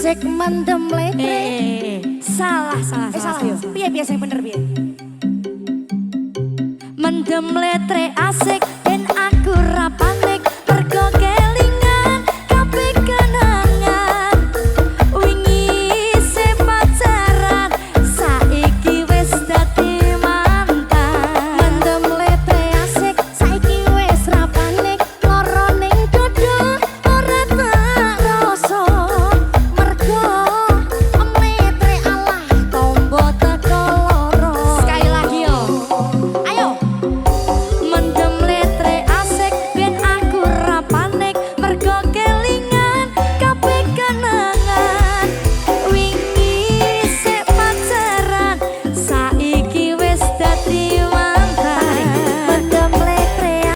Asik mendem letre. Eh, salah, salah. Eh, salah yo. Piye piye sing bener piye? Mendem letre asik.